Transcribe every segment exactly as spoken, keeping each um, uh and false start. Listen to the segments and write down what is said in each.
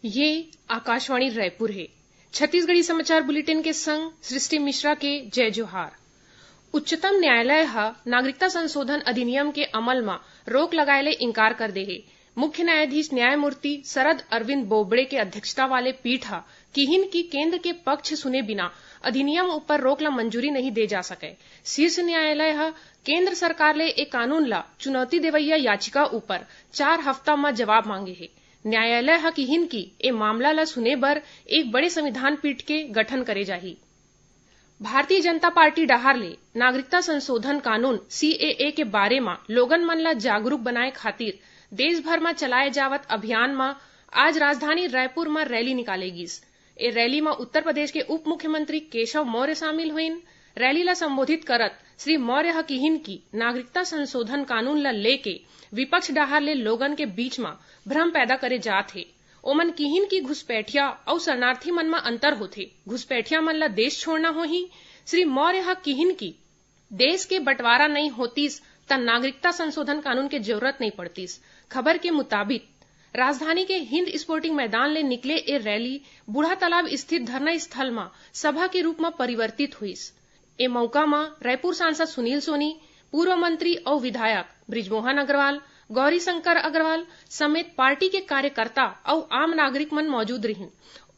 ये आकाशवाणी रायपुर हे। छत्तीसगढ़ी समाचार बुलेटिन के संग सृष्टि मिश्रा के जय जोहार। उच्चतम न्यायालय ह नागरिकता संशोधन अधिनियम के अमल म रोक लगाए ले इंकार कर दे हे। मुख्य न्यायाधीश न्यायमूर्ति शरद अरविंद बोबड़े के अध्यक्षता वाले पीठ ह किहिन कि केंद्र के पक्ष सुने बिना अधिनियम ऊपर रोक ला मंजूरी नहीं दे जा सकय। शीर्ष न्यायालय ह केंद्र सरकार ले ए कानून ला चुनौती देवइया याचिका ऊपर चार हफ्ता म जवाब मांगे हे। न्यायालय ह किहिन कि ए मामला ला सुने बर एक बड़े संविधान पीठ के गठन करे जाही। भारतीय जनता पार्टी डहार ले नागरिकता संशोधन कानून, सीएए, के बारे म लोगन मन ला जागरूक बनाए खातिर देश भर म चलाए जावत अभियान म आज राजधानी रायपुर म रैली निकाले गिस। ए रैली म उत्तर प्रदेश के उप मुख्यमंत्री केशव मौर्य शामिल होइन। रैली ला संबोधित करत श्री मौर्य ह किहिन कि नागरिकता संशोधन कानून ला लेके विपक्ष डहार ले लोगन के बीच म भ्रम पैदा करे जात हे। ओमन किहिन कि घुसपैठिया अउ शरणार्थी मन म अंतर होथे। घुसपैठिया मन ला देश छोड़ना होही। श्री मौर्य ह किहिन कि देश के बंटवारा नइ होतिस, त नागरिकता संशोधन कानून के जरूरत नइ पड़तिस। खबर के मुताबिक, राजधानी के हिंद स्पोर्टिंग मैदान ले निकले ए रैली बूढ़ा तालाब स्थित धरना स्थल म सभा के रूप म परिवर्तित होइस। ए मौका म रायपुर सांसद सुनील सोनी, पूर्व मंत्री अउ विधायक बृजमोहन अग्रवाल, गौरी शंकर अग्रवाल समेत पार्टी के कार्यकर्ता अउ आम नागरिक मन मौजूद रिहिन।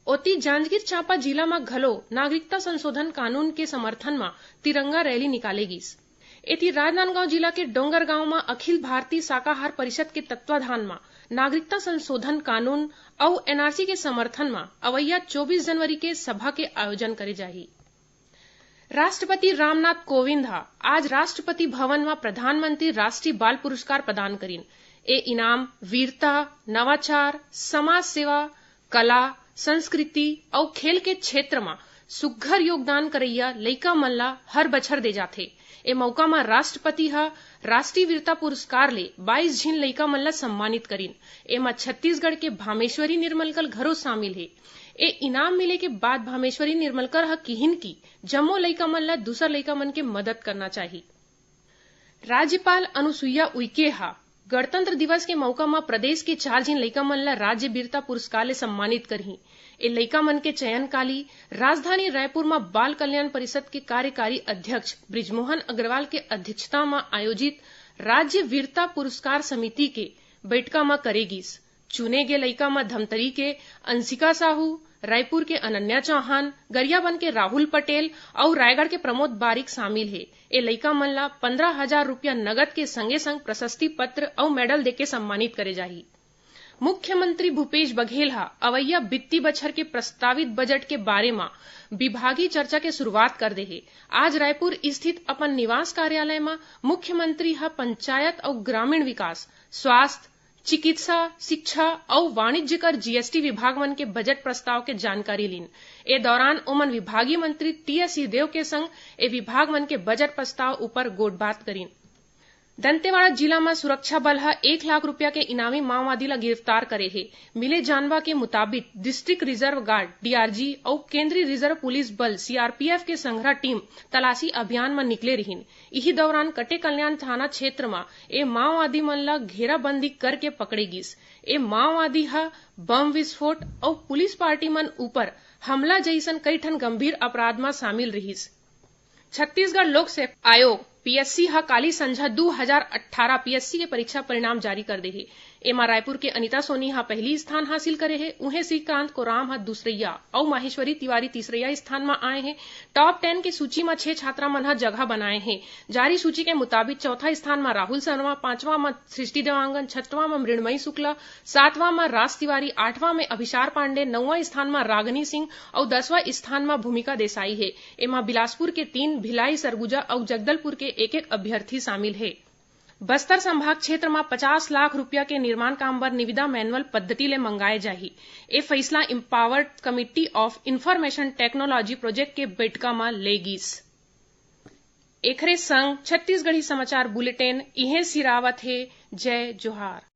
ओती, जांजगीर चांपा जिला म घलो नागरिकता संशोधन कानून के समर्थन म तिरंगा रैली निकाले गिस। एती, राजनांदगांव जिला के डोंगरगांव म अखिल भारतीय शाकाहार परिषद के तत्वाधान म नागरिकता संशोधन कानून अउ एनआरसी के समर्थन म अवइया चौबीस जनवरी के सभा के आयोजन करे जाही। राष्ट्रपति रामनाथ कोविंद ह आज राष्ट्रपति भवन म प्रधानमंत्री राष्ट्रीय बाल पुरस्कार प्रदान करिन। ए इनाम वीरता, नवाचार, समाज सेवा, कला, संस्कृति अउ खेल के क्षेत्र म सुग्घर योगदान करइया लइका मन ला हर बछर दे जाथे। ए मौका म राष्ट्रपति ह राष्ट्रीय वीरता पुरस्कार ले बाईस झिन लइका मन ला सम्मानित करिन। एमा छत्तीसगढ़ के भामेश्वरी निर्मलकर घलो शामिल हे। ए इनाम मिले के बाद भामेश्वरी निर्मलकर ह किहिन कि जम्मो लइका मन ला दूसर लइका मन के मदद करना चाही। राज्यपाल अनुसुईया उइके ह गणतंत्र दिवस के मौका म प्रदेश के चार झिन लइका मन ला राज्य वीरता पुरस्कार ले सम्मानित करही। ए लइका मन के चयन काली राजधानी रायपुर म बाल कल्याण परिषद के कार्यकारी अध्यक्ष बृजमोहन अग्रवाल के अध्यक्षता म आयोजित राज्य वीरता पुरस्कार समिति के बइठका म करे गिस। चुने गे लइका म धमतरी के अंशिका साहू, रायपुर के अनन्या चौहान, गरियाबंद के राहुल पटेल अउ रायगढ़ के प्रमोद बारिक शामिल हे। ए लइका मन ला पंद्रह हजार रुपया नगद के संगे संग प्रशस्ति पत्र अउ मेडल देके सम्मानित करे जाही। मुख्यमंत्री भूपेश बघेल ह अवइया वित्तीय बछर के प्रस्तावित बजट के बारे म विभागीय चर्चा के शुरुआत कर दे हे। आज रायपुर स्थित अपन निवास कार्यालय म मुख्यमंत्री ह पंचायत अउ ग्रामीण विकास, स्वास्थ्य, चिकित्सा, शिक्षा अउ वाणिज्य कर जीएसटी विभाग मन के बजट प्रस्ताव के जानकारी लीन। ए दौरान ओमन विभागीय मंत्री टीएस सिंहदेव के संग ए विभाग मन के बजट प्रस्ताव ऊपर गोठबात करीन। दंतेवाड़ा जिला म सुरक्षा बल ह एक लाख रुपया के इनामी माओवादी ला गिरफ्तार करे हे। मिले जानवा के मुताबिक, डिस्ट्रिक्ट रिजर्व गार्ड, डीआरजी, अउ केंद्रीय रिजर्व पुलिस बल, सीआरपीएफ, के संघरा टीम तलाशी अभियान म निकले रिहिन। इही दौरान कटेकल्याण थाना क्षेत्र म ए माओवादी मन ला घेराबंदी करके पकड़े गिस। ए माओवादी ह बम विस्फोट अउ पुलिस पार्टी मन ऊपर हमला जइसन कई ठन गंभीर अपराध म शामिल रिहिस। छत्तीसगढ़ लोक सेवा आयोग, पीएससी, ह काली संझा दू हजार अट्ठारह पीएससी के परीक्षा परिणाम जारी कर दे हे। एमा रायपुर के अनिता सोनी ह पहली स्थान हासिल करे हे, उहें श्रीकांत कोराम ह दूसरइया अउ माहेश्वरी तिवारी तीसरइया स्थान म आए हे। टॉप टेन के सूची म छह छात्रा मन ह जगह बनाए हे। जारी सूची के मुताबिक चौथा स्थान म राहुल शर्मा, पांचवां म सृष्टि देवांगन, छठवां म मृणमयी शुक्ला, सातवां म राज तिवारी, आठवां म अभिशार पांडे, नौवां स्थान म रागनी सिंह अउ दसवां स्थान म भूमिका देसाई हे। एमा बिलासपुर के तीन, भिलाई, सरगुजा अउ जगदलपुर के एक-एक अभ्यर्थी शामिल हे। बस्तर संभाग क्षेत्र म पचास लाख रुपया के निर्माण काम बर निविदा मैनुअल पद्धति ले मंगाए जाही। ए फैसला Empowered Committee of Information Technology Project के बैठका म ले गिस। एखरे संग छत्तीसगढ़ी समाचार बुलेटिन इहें सिरावत हे। जय जोहार।